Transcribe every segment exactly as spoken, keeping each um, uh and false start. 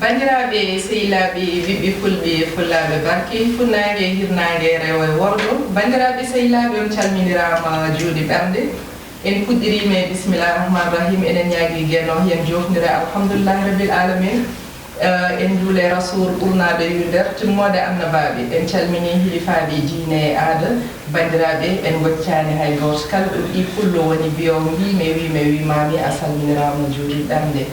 Banndiraaɓe, sehilaaɓe, ɓiɓɓe fulɓe, fullaaɓe barke, funnaange, hirnaange, rewo e worgo. Banndiraaɓe, sehilaaɓe, on calminiraama juuɗe ɓernde. En puɗɗiriima e bismillaahi rahmaani rahiim, eɗen ñaagii Geno, yo en joofndir e alhamdulillaahi rabbil aalamiin. Eh, en njuule Rasuul ɓurnaaɗo yurmeende, timmoode annabaaɓe. En calminii hilifaaɓe diine e aada. Banndiraaɓe, en ngoccaani hay gooto. Kala ɗo ɓii pullo woni, mbiyoowo mbiimi, wiimi, wiimaami, a salminiraama juuɗe ɓernde.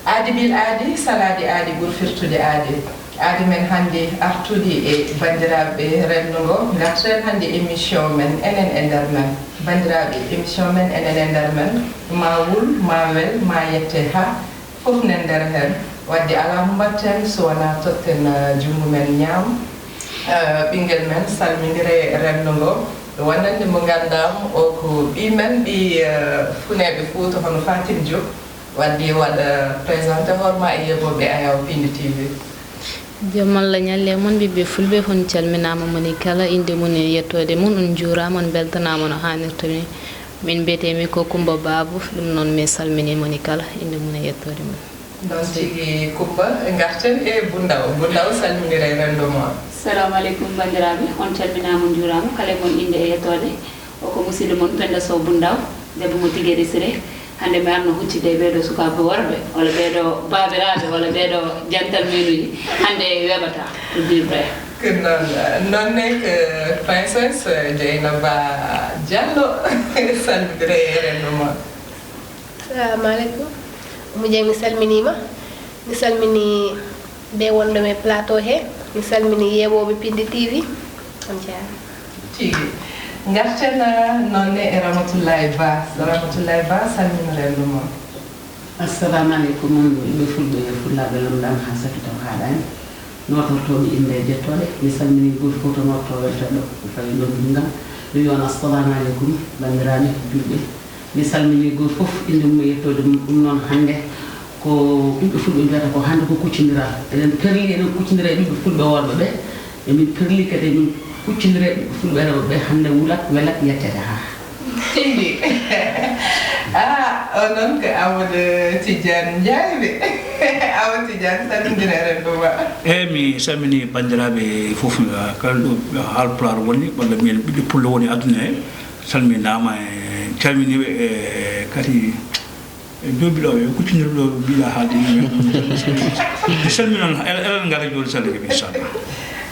Aadi bil aadi, salaade aadi ɓuri firtude aade. Aadi men hannde artude e banndiraaɓe renndo ngo, ngarten hannde émission men, enen e nder men. Banndiraaɓe, émission men, enen e nder men, ma wul, ma wel, ma yette haa fof nen nder heen. Wadde alaa mo mbaɗten so wonaa totten, eh, junngo men ñaamo, eh, ɓinngel men, salmindire renndo ngo, wonande mo nganndaa mo, o ko ɓii men, ɓii, eh, funeeɓe Fuuta hono Fatim Diop. Wadde waɗa présenté hoore ma e yeeɓooɓe Ayaawo Piindi T V. Jam Allah ñalle e mon, ɓiɓɓe fulɓe, on calminaama, moni kala innde mum e yettoode mum, on njuuraama, on mbeltanaama no haanirta ni. Min mbiyetee-mi ko Kumba Baabu, ɗum noon mi salminii moni kala innde mum e yettoode mum. Noon tigi, Kumba, ngarten e Bundaw. Bundaw, salminire renndo mo. Salamu aleykum, banndiraaɓe, on calminaama, on njuuraama, kala e mon innde e yettoode. O ko musidɗo mon Penda Sow Bundaw, debbo mo Tigere Siré. Hannde mi arno huccitde e ɓeeɗo sukaaɓe worɓe, walla ɓeeɗo baabiraaɓe, walla ɓeeɗo jantalmeenuji. Hannde weeɓataa, pour dire vrai. Ko noon, noon ne ko Princess Dieynaba Diallo, salmindire e renndo mo. Salamu aleykum. Oumou Dieng, mi salminiima. Mi salminii ɓe wonɗo e plateau he. Mi salminii yeeɓooɓe Piindi T V. On njaaraama. Tigi. Ngarten, ah, noon ne e Ramatoulaye Ba. Ramatoulaye Ba, salmino renndo mo. Assalamu aleykum, on ɓiɓɓe fulɓe, fullaaɓe lamɗam haa safi taw haaɗaani. Nootortoomi innde e jettooɗe. Mi salminii gooto fof to nootortoo weltooɗo, ko fawi ɗoon dunngal. Mi wiya on assalamu aleykum, banndiraaɓe julɓe. Mi salminii gooto fof innde mum e yettoode mum. Ɗum noon hannde ko ɓiɓɓe fulɓe mbiyata ko hannde ko kuccondiral. Eɗen perli, eɗen kuccondira e ɓiɓɓe fulɓe worɓe ɓe. Emin perli kadi emin kuccondira e ɓiɓɓe fulɓe rewɓe ɓe. Hannde wulat, welat, yettete haa. Tigi. Ah, o noon ko Amadou Tidiane Ndiaye de. Amadou Tidiane, salmindire renndo ma. Eeyi, mi salminii banndiraaɓe fof, eh, kala ɗo Haalpulaar woni, walla mbiyen ɓiɗɗo pullo woni aduna he. Salminaama, en calminiiɓe, e kadi e joobiɗo, e kuccinirɗo mbiɗa haalde yimɓe. Mi salmina on, el-, elen ngara jooni sallike, inchallah.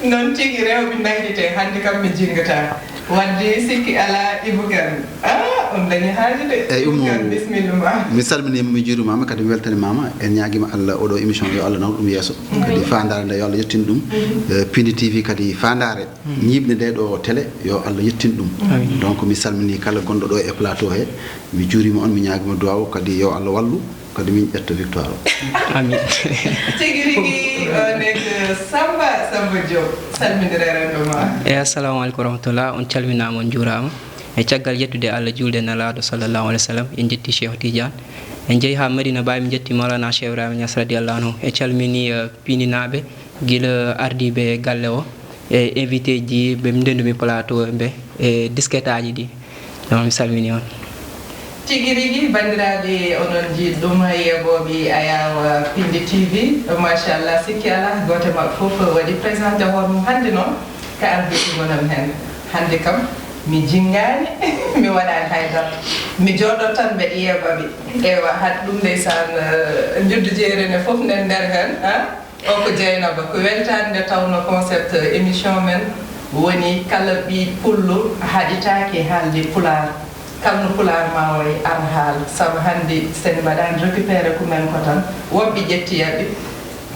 Noon tigi, rewɓe nanngite, hannde kam mi jinngata. Wadde sikki alaa, Ibou Kane. Ah, on dañi haaju de. Eyi, Ibou Kane, Oumou, bismilla ma. Mi salminiima, mi juurimaama, kadi mi weltanimaama. En ñaagiima Allah, oɗo émission yo Allah naw ɗum yeeso. Kadi faandaare nde yo Allah yettin ɗum. Eh, Piindi T V kadi faandaare. Ñiiɓde nde ɗo télé, yo Allah yettin ɗum. Amiin. Donc, mi salminii kala gonɗo ɗo e plateau he. Mi juuriima on, mi ñaagiima duwaaw, kadi yo Allah wallu, kadi min ƴetta victoire o. Amiin. Tigi rigi, o ne ko Samba, Samba Diop, salmindire renndo ma. Eyi, assalamu aleykum warahmatullah, on calminaama, on njuuraama. E caggal yettude Allah, juulde e Nelaaɗo sallallahu alaihi wasallam, en njetti Cheikh Tidiane. En njehi haa Medina Baye, min njetti Mawlana Cheikh Ibrahima Niass radiyallahu anhu. En calminii, eh, piininaaɓe, gila ardiiɓe galle o, e invité ji ɓe ndendumi plateau ɓe, e disketaaji ɗi. Donc, mi salmini on. Tigi rigi, banndiraaɓe, onon njiiɗ ɗum, yeeɓooɓe Ayaawo Piindi T V. Machallah, sikki alaa, gooto e maɓɓe fof waɗi présenté hoore mum. Hannde noon, ka ardiiɓe ngonam heen. Hannde kam, mi jinngaani, mi waɗaani hay dara. Mi jooɗo tan, mbeɗa yeeɓa ɓe. Ewa, haɗ ɗum ndeysaan, eh, njuddu jeere ne fof nen nder heen, ah. O ko Dieynaba, ko weltaade nde tawnoo concept émission men woni kala ɓii pullo haɗitaake haalde pulaar. Kala no pulaar maa wayi, ar haal. Sabu hannde, so en mbaɗaani récupéré ko men ko tan, woɓɓe ƴetti yaɓi.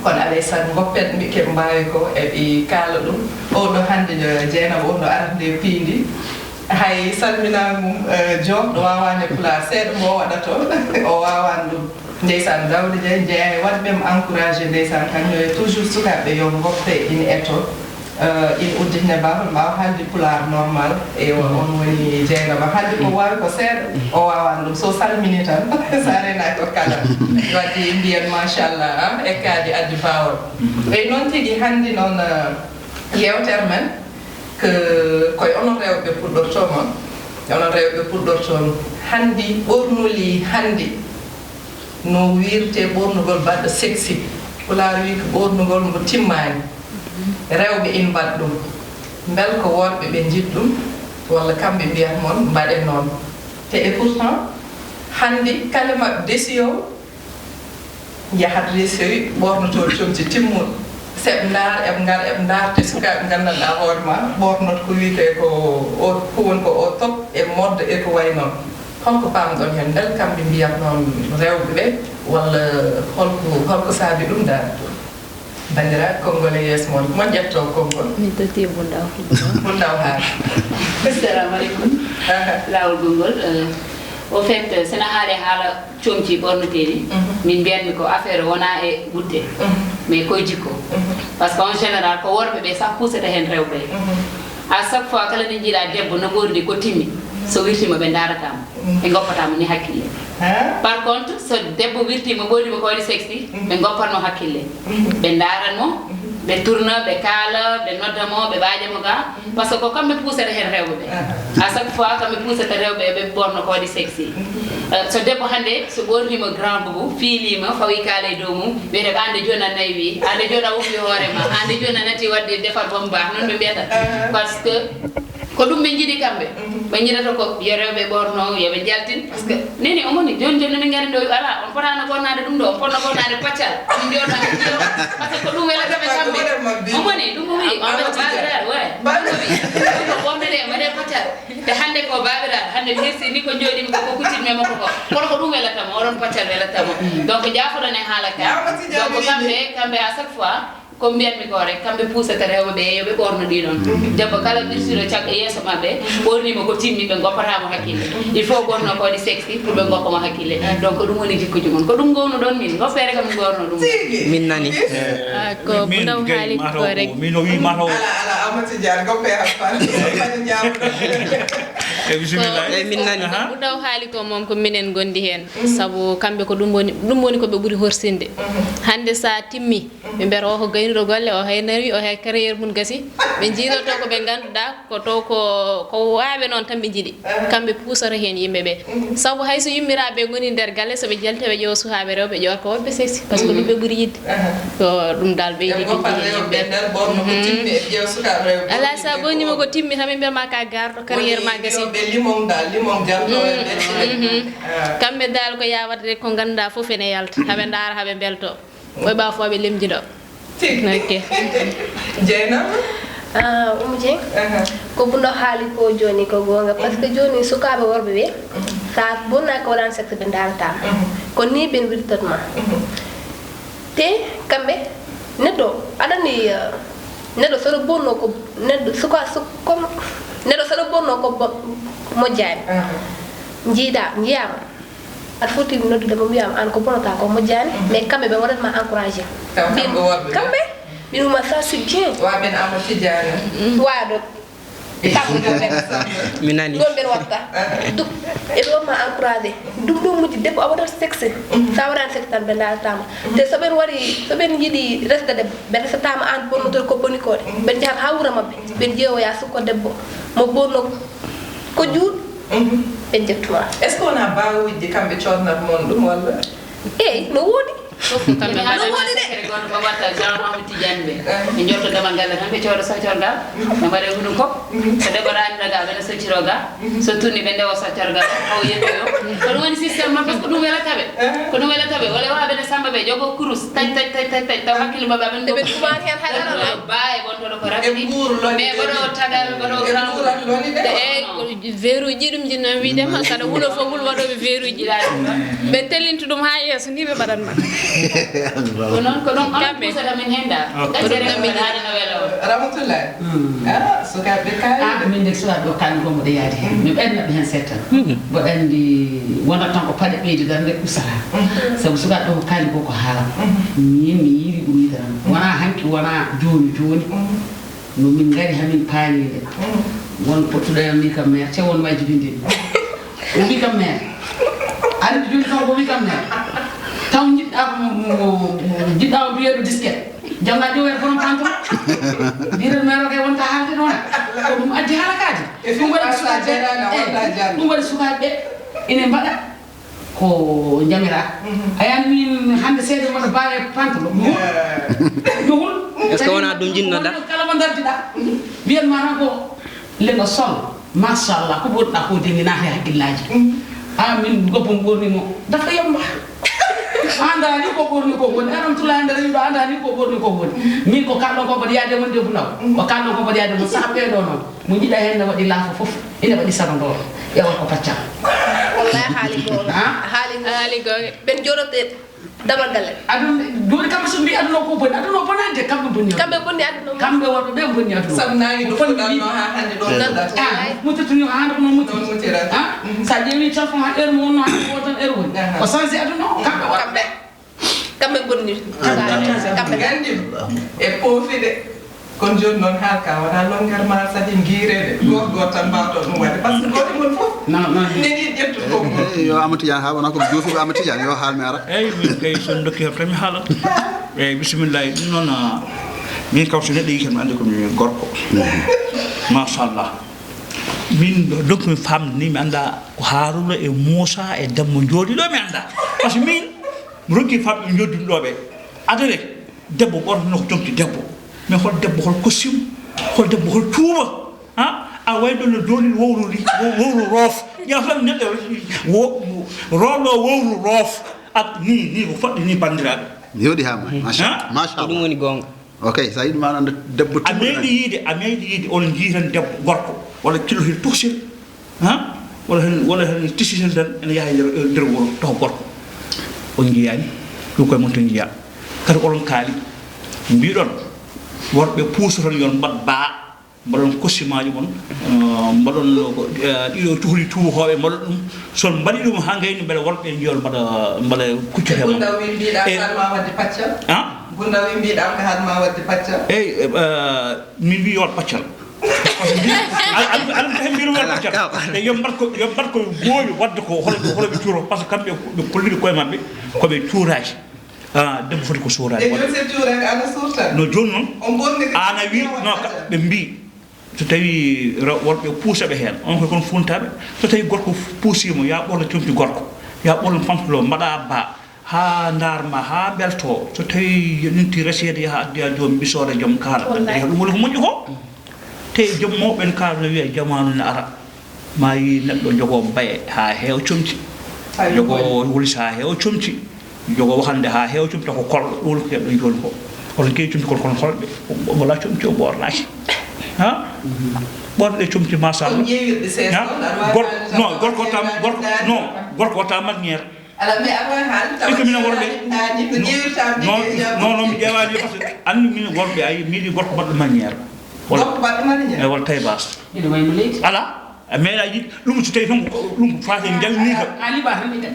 Kono alay sago, ngoppen ɓe, keɓe mbaawi ko eɓe kaala ɗum. Oɗo hannde, eh, Dieynaba, oɗo arata nde piindi. Hay salminaango mum, eh, joom ɗo waawaani e pulaar, seeɗa mbo o waɗata o, o waawaani ɗum. Ndeysaan, Daouda Dia jeyaa e waɗɓe mo encouragé, ndeysaan, kañum e toujours sukaaɓe yo ngoppe ina etoo, eh, ina udditine baawol, mbaawa haalde pulaar normal. Eywa, on woni Dieynaba. Haalde ko waawi ko seeɗa, o waawaani ɗum. So salmini tan, so a renaaki o kala. Wadde mbiyen machallah, ah, ekkaade addi baawol. Eyi noon tigi, hannde noon, eh, yeewtere men, ko koye onon rewɓe puɗɗortoo mon, onon rewɓe puɗɗortoo on. Hanndi ɓornuli hanndi no wiirte ɓornugol baɗɗo sexy. Pulaar wii ko ɓoornugol mbo timmaani, rewɓe ina mbaɗa ɗum. Mbel ko worɓe ɓe njiɗ ɗum, walla kamɓe mbiyat mon mbaɗen noon? Te et pourtant, hannde kala maɓɓe desiyo yahat resewi ɓoornotoo comci timmuɗo. Seɓ ndaar, eɓ ngar, eɓ ndaar, te sukaaɓe nganndanɗaa hoore ma, ɓoornoto ko wiyetee ko o, ko woni ko o top e modde e ko wayi noon. Holko paamɗon heen? Mbel kamɓe mbiyat noon rewɓe ɓe, walla holko, holko saabi ɗum dal? Banndiraaɓe, konngol e yeeso mon. Mon ƴettoo konngol. Mi totti Bundaw. Bundaw Haali. Assalamu alaikum. Aha. Laawol gonngol. Euh, au fait, euh, sena haali haala comci ɓorneteeɗi, mhm, min mbiyatmi ko affaire wonaa e wutte, mhm, mais koye jikko. Mhm. Parce que en général, ko worɓe ɓe sax puusata heen rewɓe. Mhm. À chaque fois, kala nde njiiɗaa debbo no ɓorni ko timmi, so wirtiima ɓe ndaarataa mo. Mhm. Ɓe ngoppataa mo ni hakkille. Hein? Par contre, so debbo wirtiima ɓorni mo ko waɗi sexy, mhm, ɓe ngoppat mo hakkille. Mhm. Ɓe ndaarat mo, mhm, ɓe turna, ɓe kaala, ɓe nodda mo, ɓe ɓaaƴa mo ga. Mhm. Parce que ko kamɓe puusata heen rewɓe ɓe. Ah. À chaque fois, kamɓe puusata rewɓe ɓe ɓe ɓorno ko waɗi sexy. Mhm. Euh, so debbo hannde, so ɓorniima grand boubou, fiiliima, fawi kaala e dow mum, wiyete ko aan de jooni a naywi, aan de jooni a woppi hoore ma, aan de jooni a natti waɗde defar bombaax, noon ɓe mbiyata. Ah. Parce que ko ɗum ɓe njiɗi kamɓe. Mhm. Ɓe njiɗata ko yo rewɓe ɓorno, yo ɓe njaltin. Parce que neni o moni, jooni, jooni min ngari ɗo, alaa, on potaano ɓornaade ɗum ɗo, on potno ɓornaade paccal. Min jooɗa, min jooɗa. Parce que ko ɗum welata ɓe kamɓe. O moni, ɗum o wiyi, on ɓe ko baabiraaɗo, ouais. Ɗum o wiyi, ɗum ko wonɓe ɗe, mbaɗe paccal. Te hannde ko baabiraaɗo, hannde mi hersi ni ko jooɗimi ko, ko kuccitmi e makko ko. Kono ko ɗum welata mo, oɗon paccal welata mo. Mm. Donc, jaafoɗon e haala ka. Donc, kamɓe, kamɓe à chaque fois, ko mbiyatmi ko rek, kamɓe puusata rewɓe ɓe, yo ɓe ɓorno ɗi ɗon. Mhm. Debbo kala ɓirtiɗo cagga yeeso maɓɓe, ɓornima ko timmi, ɓe ngoppata mo hakkille. Il faut ɓorno ko waɗi sexy pour ɓe ngoppa mo hakkille. Mhm. Donc ko ɗum woni jikkuji mon. Ko ɗum ngownuɗon min. Ngoppere kam min ngowno ɗum. Tigi. Min nani. Tigi. Ah, ko Min Bundaw gay haali mataw ko ko, rek. Min o wi mataw. Ala, ala, Amadou Tidiane, goppe am fan. Fan ñaam. Eh, bismillah. Ko Eh, min nani. Aha. Bundaw haali ko moom ko minen gondi heen. Mhm. Sabu kamɓe ko ɗum woni, ɗum woni ko ɓe ɓuri horsinde. Mhm. Hannde sa timmi, ɓe mbiyata, "O ko gaynuɗo golle, o hay nawi, o hay carrière mum gasi." Ɓe njiiloto ko ɓe ngannduɗaa ko to ko, ko waawɓe noon tan ɓe njiɗi. Aha. Kamɓe puusata heen yimɓe ɓe. Mhm. Sabu hay so yummiraaɓe ngoni nder galle, so ɓe jalti, ɓe ƴeewa sukaaɓe rewɓe, ƴeewata ko worɓe sexy, parce que ɗum ɓe ɓuri yiɗde. Aha. Ko ɗum dal ɓeydi Ɓe goppat ɓeydi rewɓe yimɓe. Nder ɓorno ko Mhm. timmi, ɓe ƴeewa sukaaɓe rewɓe ko Alaa, ɓuri sa yiɗde ɓornima ko. Ko timmi, tan ɓe mbiyat ma ka garɗo carrière ma gasi. Woni limon dal, limon jalto e nder Mhm. Ah. Kamɓe dal ko yawata de ko ngannduɗaa fof ene yalta. Haɓe ndaara, haɓe mbelto. Koye ɓaawo fof ɓe lemjindo. Tigi. Ok. Dieynaba? Ah, Oumou Dieng, aha, ko Bundaw haali ko jooni ko goonga, parce que jooni sukaaɓe worɓe ɓe, mhm, sa bonna ko waɗan sexe ɓe ndaarata ma. Mhm. Ko ni ɓen wirtatma. Mhm. Te kamɓe, neɗɗo, aɗa anndi, eh, neɗɗo so ɗo bonno ko, neɗɗo suka, su-, comme, neɗɗo so ɗo bonno ko bo-, moƴƴaani. Aha. Njiiɗa, njiyaama. Aɗa foti noddude mo, mbiyaama aan ko bonata ko moƴƴaani, mhm, mais kamɓe ɓe waɗat ma encouragé. Taw kamɓe worɓe ɓe. Kamɓe, min ma ça c'est bien. Wa ɓen Amadou Tidiane. Mm. Wa ɗo. Kamɓe ɗo ɓen. Mi nani. Ɗon ɓen watta. Ah. Duk, e ɗo ma encouragé. Ɗum ɗo mujji debbo a waɗat sexe. Mhm. Sa waɗani sexe tan ɓe ndaarata ma. Mhm. Te so ɓen wari, so ɓen yiɗi resde debbo, ɓe resata ma aan bonnoto ko boni ko de. Mhm. Ɓen njahat ha wuro maɓɓe. Mhm. Ɓen ƴeewoya sukko debbo. Mo bonno ko juut. Mhm. Ɓe njettuma. Est-ce que wona bawujji kamɓe codnat mon ɗum walla? Eey, no woodi. Fof ko kamɓe. No woodi de. Secret goto mo watta Jean Mamadou Tidiane ɓe. Eh. Ɓe njotto damal ngal tan ɓe cooda soccorgal. Mhm. Ɓe mbaɗa huɗum ko. Mhm. So debbo ɗaanino ga, ɓe no socciro ga. Mhm. So tunni ɓe ndewa soccorgal. O yettoyo. Ko ɗum woni système maɓɓe, ko ɗum welata ɓe. Eh. Ko ɗum welata ɓe. Wala wawa ɓe no Samba ɓe jogo kurus. Tac, tac, tac, tac, tac. Taw hakkille maɓɓe aɓe Ɓe ɗumaani heen hay dara. Baaye wontoɗo ko raɓɓiɗi. Ɓe mbuur loni de. Mais mbaɗo tagal, mbaɗo grand. Ɓe mbuurat loni de. Eey, ko Verruji ɗum jinno wiide ma, saɗa hulo fof ngol waɗooɓe verruji. Ɓe tellinta ɗum haa yeeso, ni ɓe mbaɗat ma. Ko noon, ko ɗum on Kamɓe. Puusata min heen dal. Ok. Gaccere Ko ɗum kamɓe min haala no welo. Ramatullahi. Hmm. Ah, sukaaɓe kaali. Ah, min de sukaaɓe o kaali ko mboɗo yaadi heen. Hmm. Mi ɓernat ɓe heen seeɗa tan. Hmm. Mboɗo anndi wonat tan ko paɗe ɓeydi darnde usata. Hmm. Sabu sukaaɓe o kaali ko ko haala. Hmm. Min mi yiɗi ɗum yiɗanam. Hmm. Wonaa hanki, wonaa jooni jooni. Hmm. No min ngari hamin paaniinde. Mm. Won pottuɗo e am wi kam maire, te won ma jibinde mi. O wi kam maire. Ari joni taw ko wi kam maire. Taw jiɗɗa ko mo, mo, mo, mo, jiɗɗa o duyeɗo disket. Jamma ɗo e kono panto. Mbiɗen maire o kay wonta haalde ɗon. Ko ɗum addi haala kaadi. E ɗum waɗi sukaaɓe. Walla jan. Ɗum waɗi sukaaɓe. Ene mbaɗa. Ko jamira. A yan min hannde seede mboɗo baawe pantalon. Ɗum. Est-ce que wonaa ɗum njinnnoɗaa? Kala mo ndardiɗa. Mbiyan ma tan ko lenga sol. Machallah, ko ɓurɗa ko de mi naata e hakkillaaji. A min gobbo mi ɓorni mo. Dafa yomba. Anda ni ko ɓorni ko woni. Aram tula anda rewiɗo anda ni ko ɓorni ko woni. Min ko kalɗon ko mbaɗi yaade mon de bulaw. Ko kalɗon ko mbaɗi yaade mon saha ɓeɗo noon. Mo jiɗa heen ne waɗi laafa fof, ina waɗi sara ndoor, ƴeewa ko paccal. Wallahi haali goonga. Haali goonga. Ɓen jooɗoɓe damal galle. Aduna, jooni kamɓe so mbi aduna ko boni, aduna o bonani de, kamɓe bonni. Kamɓe bonni aduna o. Kamɓe worɓe ɓe bonni aduna. Sabu naange ɗo fof ɗanno haa hannde ɗo ɗaɗɗata. Ah, mutirtani o haa ɗo no mutiri. Noon mutirata. Ah, sa ƴeewi téléphone haa heure mo wonno haa ko tan heure woni. Ko changé aduna o, kamɓe worɓe. Kamɓe. Kamɓe bonni. Kamɓe. Nganndi e poofi de. Kono jooni noon haalka wonaa longueur ma sahi ngiire de. Gooto gooto tan mbaawto ɗum waɗde par ce que gooto mon fof neni ƴettude konngol. Yo Amadou Tidiane haal wonaa ko mi juufiiɗo Amadou Tidiane yo haal mi ara. Eeyi min kay so mi dokkii heɓta mi haalat. Eeyi bisimillahi ɗum noon min kam so neɗɗo yii kam mi anndi ko mi gorko. Machallah. Min donc mi famde ni mi annda ko Haruna e Moussa e Demba jooɗi ɗo mi annda. Par ce que min mi ronki famɗude joddude ɗo ɓe adade debbo ɓorno ko jomti debbo mais hol debbo hol costume hol debbo hol cuuba ha a way ɗo no jooɗi wowru ri wowru roof ƴeew tan neɗɗo wo rooɗo wowru roof ak ni ni ko faɗɗi ni banndiraaɓe. Yooɗi ha ma machallah. Ɗum woni goonga. Ok, so a yiɗi ma nande debbo a meeɗi yiide a meeɗi yiide oɗon njii tan debbo gorko walla kilotir toxel ha walla hen walla hen tisitel tan ene yaha e nder nder wuro taw gorko on njiyaani ɗum koye mon to njiya kadi oɗon kaali mbiɗon worɓe puusoton yon mbaɗ baa mbaɗon kostimaaji mon mbaɗon ɗiɗo cuhli tuuhooɓe mbaɗon ɗum son mbaɗi ɗum ha ngayni mbeɗa worɓe njiyon mbaɗa mbaɗa kuccete mon Gunda wi mbiɗa kan ma wadde paccal. Ha? Gunda wi mbiɗa am ka had ma wadde paccal. Eyi min mbi yo waɗ paccal. Aɗa tawi mbiɗo waɗ paccal e yo mbaɗ ko yo mbaɗ ko goowi wadde ko holo holo ɓe cuuro par ce que kamɓe ɓe kolliɓe koye maɓɓe koɓe cuuraji. Debbo foti ko suuraji. E joni se cuuraka ana suurta. No joni noon. On ɓorni. Ana wi no ɓe mbi. So tawii worɓe puusa ɓe heen, on ko kono funtaaɓe. So tawii gorko puusiima, yo a ɓorno comci gorko, yo a ɓorno pantalon, mbaɗaa baa, haa ndaar ma, haa mbeltoo. So tawii yonti reseede yaha addoya joom mbisoore, joom kaala. Wallaay. Ɗum woni ko moƴƴi ko. Te joom mawɓe en kaala no wiya jamaanu ne ara. Ma yii neɗɗo jogoo baye haa heewa comci, jogoo wolis haa heewa comci, jogoo wahannde haa heewa comci taw ko kolɗo ɗum ko keɓɗo jooni ko. Oto keewi comci kono kono holɓe wala comci o ɓornaaki ha ɓorɗe comci machallah. Gorko non gorko wata gorko non gorko wata manière. Ala mais amoy hal taw iko minen worɓe. Non non mi ƴeewaani par ce que anndi min worɓe ay miiɗi gorko baɗɗo manière. Wala taybas. Ala. A meeɗa yiɗ ɗum so tawi tan ɗum ko fate jalniika.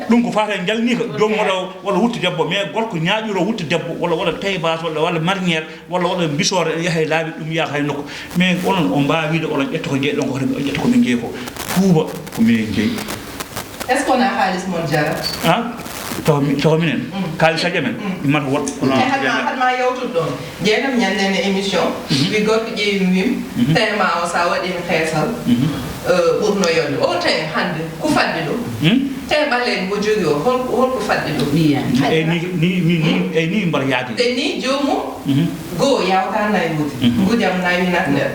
Ɗum ko fate jalniika joom waɗa walla wutte debbo mais gorko ñaaƴiro wutte debbo walla walla taybas walla walla marnière walla walla mbisoore ene yaha e laabi ɗum yaha hay nokku mais onon o mbaawiide oɗon ƴetta ko jeyɗon ko hoto ƴetta ko min jeyi ko tuuba ko minen jeyi. Est ce que wona haalis mon jarat? Tawa minen kaalis aƴa men mata woɗ. Hatma yewtude ɗon jeynam ñannene émission wi gorko ƴeewi mbim tema o sa waɗima xeesal ɓurno yonde o te hannde ko fadde ɗum te ɓalleɗe mbo jogi o holko fadde ɗum? Eyi ni ni ni eyi ni mbar yaadi te ni joomum goo yawta naywude ngujam naywinat nder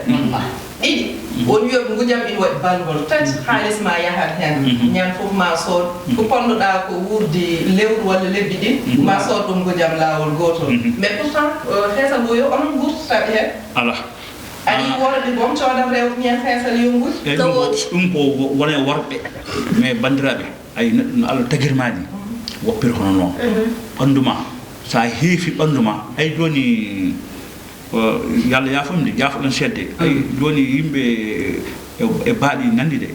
ɗiɗi on wiyoɓe ngujam ina waɗi balngol tati haalis ma yahat heen ñan fof ma sood ko ponnoɗa ko wuurdi lewru walla lebbi ɗiɗi ma sood ɗum ngujam laawol gootol mais pourtant heesa nguyo onon gurtataɓe heen ala ari worɓe gom coodan rewɓe ñan heesal yo nguj no woodi ɗum ko wone worɓe mais banndiraaɓe ay neɗɗo no allah tagirma ni woppir hono noon ɓanndu ma so a heefi ɓanndu ma ay jooni Yalla yaafam de jaafoɗon seedde ay jooni yimɓe e baaɗi nandi de.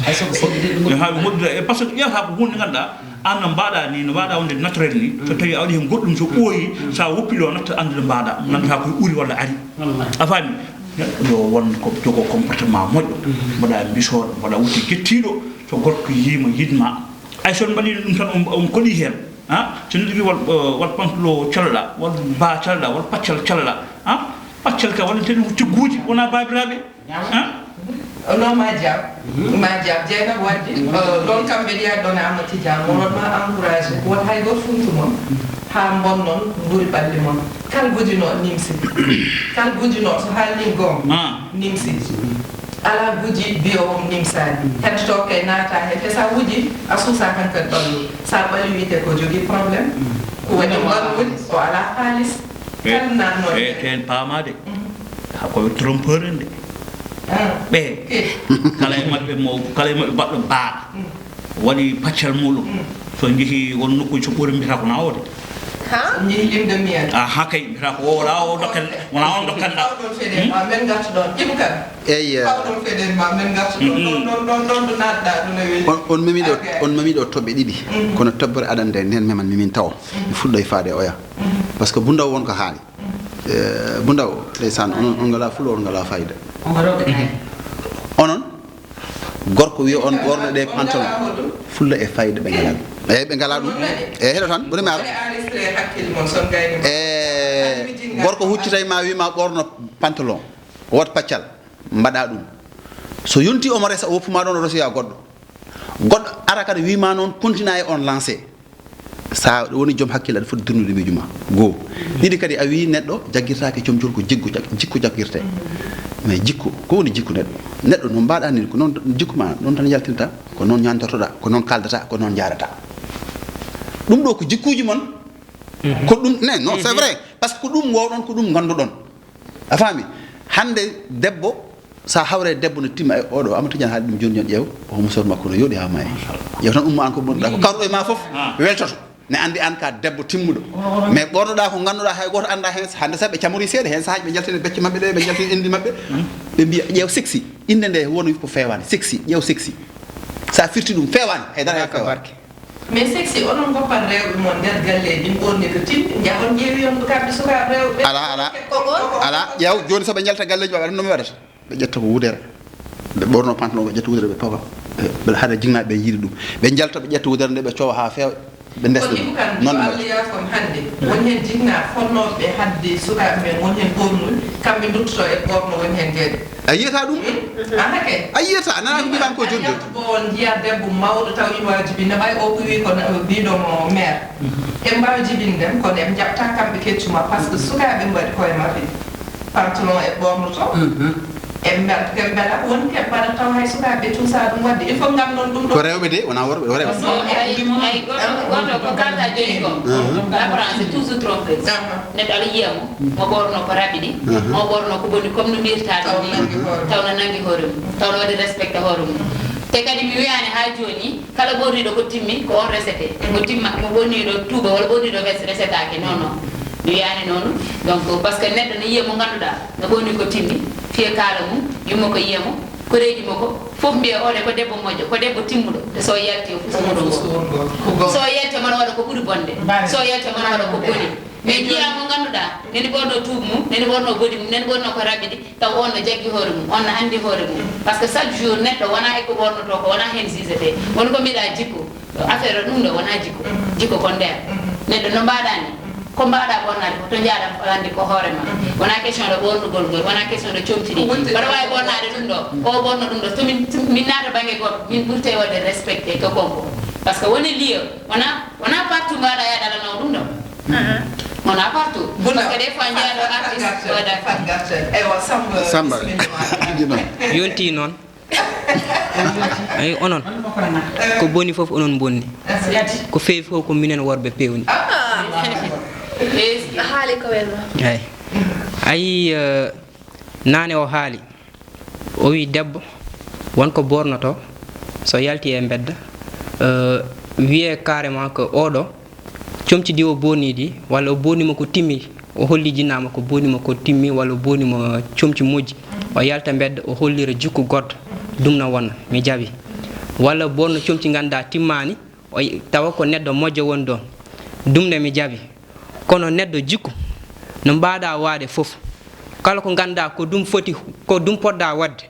Hay soko seedde de ɗum. Haa ɓe moddira e par ce que ƴeewata ko hunde ngannduɗaa aan no mbaɗa ni no mbaɗa wonde naturel ni so tawi a waɗi heen goɗɗum so ɓooyi so a woppi ɗo natta anndude mbaɗa nannduta koye ɓuri walla ari. A faami neɗɗo yo won ko jogo comportement moƴƴo mbaɗa mbisoɗo mbaɗa wutte jettiɗo so gorko yiima yiɗma ay so mbaɗi ɗum tan on koɗi heen. Ha so neɗɗo wi wal wal pantulo calɗa wal ba calɗa wal paccal calɗa ha paccal ka wallante ɗum ko tigguji wona babiraɓe ha No ma jaab, ma jaab. Jeynaba waddi, eh, ɗon kam mbeɗa yiya ɗon e Amad Tidiane, mo waɗ ma encouragé, won hay goto funtu mon, haa mbonnon nguuri ɓalli mon. Kal gujinooɗo nimsi. Kal gujinooɗo so haalni goonga, nimsi. Alaa guji biyoowo on nimsaani. Heddoto kay naata heen, te sa wuji, a suusa hankadi ɓallu. Sa ɓalli wiyete ko jogii problème. Ko waɗi ɓallu, o alaa haalis. Kal naatnoo e heen. Teen paamaade. Ko trompeur en de. Ɓe kala e maɓɓe mo, kala e maɓɓe baɗɗo baa, waɗi paccal muɗum. So njehii won nokkuuji so ɓuri mbiyata ko na o de. Ha? Njehii limde miyata. Aha kay, mbiyata ko o wona o dokken, wona on dokken ɗa. Pawɗon feɗen ma men ngartu ɗon. Ibu kan. Eyi. Pawɗon feɗen ma men ngartu ɗon. Ɗon, ɗon, ɗon, ɗon ɗo naatɗa ɗum e weli. On, on memi ɗo, on memi ɗo toɓɓe ɗiɗi. Kono toɓɓere aɗa nde nden meman mimin taw. Mi fuɗɗo e faade oya. Parce que bundaw won ko haali. Eh, Bundaw, ndeysaan, on, on ngalaa fulo, on ngalaa fayda. On ko rewɓe kay. Onon, gorko wiya on ɓorno ɗe pantalon. Fulla e fayda ɓe ngalaa ɗum. Eyi, ɓe ngalaa ɗum. Eyi, heɗo tan, ɓuri mi ara. E gorko huccitay ma, wi ma ɓorno pantalon. Wat paccal, mbaɗa ɗum. So yonti omo resa, o woppuma ɗon, o resoya goɗɗo. Goɗɗo ara kadi wi ma noon, kontina e on lancé. Sa woni joom hakkille, aɗa foti durnude miijo ma. Goo. Ɗiɗi kadi, a wii neɗɗo jaggirtaake comcol, ko jikku jag-, jikku jaggirte. Mais jikku, ko woni jikku neɗɗo? Neɗɗo no mbaɗa ni, ko noon jikku ma, noon tan yaltinta, ko noon ñaantortoɗa, ko noon kaaldata, ko noon njaarata. Ɗum ɗo ko jikkuuji mon. Ko ɗum, ne, non, c'est vrai. Parce que ko ɗum wowɗon, ko ɗum ngannduɗon. A faami? Hannde debbo, sa hawre e debbo no timma e oɗo, Amadou Tidiane haali ɗum jooni jooni, ƴeew, o musor makko no yooɗi haa maayi. Ƴeew tan umma an ko bonɗa, ko kawruɗo e ma fof, weltoto. Ne anndi an ka debbo timmuɗo. Mais ɓornoɗa ko ngannduɗa hay gooto annda heen, hannde sa ɓe camori seeɗa, heen sahaaji ɓe njaltina becce maɓɓe ɗe, ɓe njaltina indi maɓɓe. Ɓe mbiya, ƴeew sexy, innde nde woni ko feewaani, sexy, ƴeew sexy. Sa firti ɗum feewaani, haydara heen feewaani. Mais sexy, onon ngoppan rewɓe mon nder galleeji, ɓorni ko timmi, njahon ƴeewi on kamɓe sukaaɓe rewɓe. Ala, ala. Ala, ƴeew, jooni so ɓe njalta galleeji maɓɓe, aɗa no mi waɗata? Ɓe ƴetta ko wudere. Ɓe ɓorno pantalon, ɓe ƴetta wudere, ɓe papa. Ɓe, ɓe haɗa jigna, ɓe yiɗi ɗum. Ɓe njalta, ɓe ƴetta wudere nde, ɓe cowa haa feewa, ɓe ndesna ɗum. Noon ɗum waɗata. Kon hannde, won heen jigna fonnooɓe hadde sukaaɓe men, won heen ɓornuɓe, kamɓe nduttoto e ɓorno, won heen kadi. A yiyata ɗum? Aha kay. A yiyata, a nanaa ko mbiɗan ko jooni jooni. Bon, njiya debbo mawɗo taw ina waawi jibinde, ɓay o ko wi ko na-, biɗo mo maire. Eɓe mbaawi jibinde, kono eɓe njaɓta kamɓe keccuma, par ce que sukaaɓe mbaɗi koye maɓɓe. Pantalon e ɓornoto. Eɓe mbel-, eɓe mbela ko woni keɓe mbaɗa taw hay sukaaɓe tuusa ɗum waɗde. Il faut ngam noon ɗum ɗo. Ko rewɓe de, wonaa worɓe, ko rewɓe. Non, hay, hay goto, goto ko kalɗa jooni ko. L'apparence est toujours trompeuse. Neɗɗo aɗa yiya mo, mo ɓorno ko raɓiɗi, mo ɓorno ko boni comme no mbirtaɗo ni, taw na nangi hoore mum, taw na waɗi respecté hoore mum. Te kadi mi wiyani ha joni, kala ɓorniɗo ko timmi, ko on resete. Mo timma, mo ɓorniɗo tuuba walla ɓorniɗo veste resetaake, non, non. Mi wiyani noon. Donc, parce que neɗɗo ne yiya mo ganduɗa, no ɓorni ko timmi, fiye kaala mum, yumma ko yiya mo, koreeji mo ko, fof mbiya oɗo ko debbo moƴƴo, ko debbo timmuɗo, te so yalti o fusuwuro ngo. So yalti o mana waɗa ko ɓuri bonde. So yalti o mana waɗa ko boni. Mais jiya mo ganduɗa, nani ɓorno tuuba mum, nani ɓorno bodi mum, nani ɓorno ko raɓɓiɗi, taw on no jaggi hoore mum, on no andi hoore mum. Parce que chaque jour neɗɗo wona e ko ɓornoto ko, wona hen jugete. Woni ko mbiɗa jikku. Affaire o ɗum ɗo wona jikku. Jikku ko nder. Neɗɗo no mbaɗa ni, ko mbaɗa ɓornade ko to jaaɗam andi ko hoore ma. Wona question ɗo ɓornugol ngol, wona question ɗo comci ɗi. Mbaɗa wawi ɓornade ɗum ɗo, o ɓorno ɗum ɗo. So min, so min naata bangge goto, min ɓurte wadde respecté ko konko. Parce que woni lieu, wona, wona partout mbaɗa yaɗa ɗum ɗo. Wona partout. Parce que des fois, njiya ɗo artiste waɗa. Samba, bisimilla ma. Yonti noon. Eyi, onon. Ko boni fof onon bonni. Ko feewi fof ko minen worɓe pewni. A haali ko welno. Eyi. Ayi, eh, naane o haali. O wi debbo, won ko ɓornoto, so yalti e mbedda, eh, wiye carrément ko oɗo, comci ɗi o ɓorni ɗi, walla o ɓornima ko timmi, o holli jinnaama ko ɓornima ko timmi, walla o ɓornima comci moƴƴi, o yalta mbedda, o hollira jikku goɗɗo, ɗum no wona, mi jaɓi. Walla ɓorno comci ngannduɗaa timmaani, o y-, tawa ko neɗɗo moƴƴo woni ɗon, ɗum ne mi jaɓi. Kono neɗɗo jikku, no mbaɗa waɗde fof, kala ko ngannduɗaa ko ɗum foti, ko ɗum poɗɗa waɗde,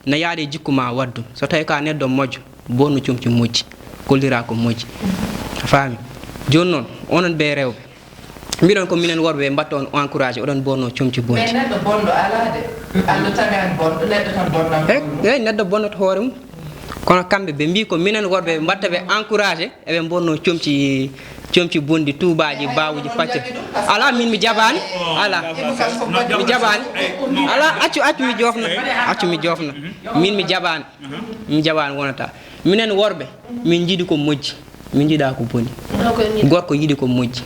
na yaade jikku ma waɗ ɗum. So tawi ka neɗɗo moƴƴo, ɓorno comci moƴƴi, kollira ko moƴƴi. A faami? Jooni noon, onon ɓe rewɓe, mbiɗon ko minen worɓe mbaɗta on encouragé, oɗon ɓorno comci bonci. Mais neɗɗo bonɗo alaa de. Allah tagaani bonɗo, neɗɗo tan bonnata. Eyi, eyi, neɗɗo bonnata hoore mum. Kono kamɓe ɓe mbii ko minen worɓe ɓe mbaɗta ɓe encouragé, eɓe mbonno comci, comci bonɗi, tuubaaji, baawuji, pacce. Alaa, min mi jaɓaani. Alaa. Mi jaɓaani. Alaa, accu, accu mi joofna. Accu mi joofna. Min mi jaɓaani. Mi jaɓaani wonata. Minen worɓe, min njiɗi ko moƴƴi. Min njiɗaa ko boni. Gorko yiɗi ko moƴƴi.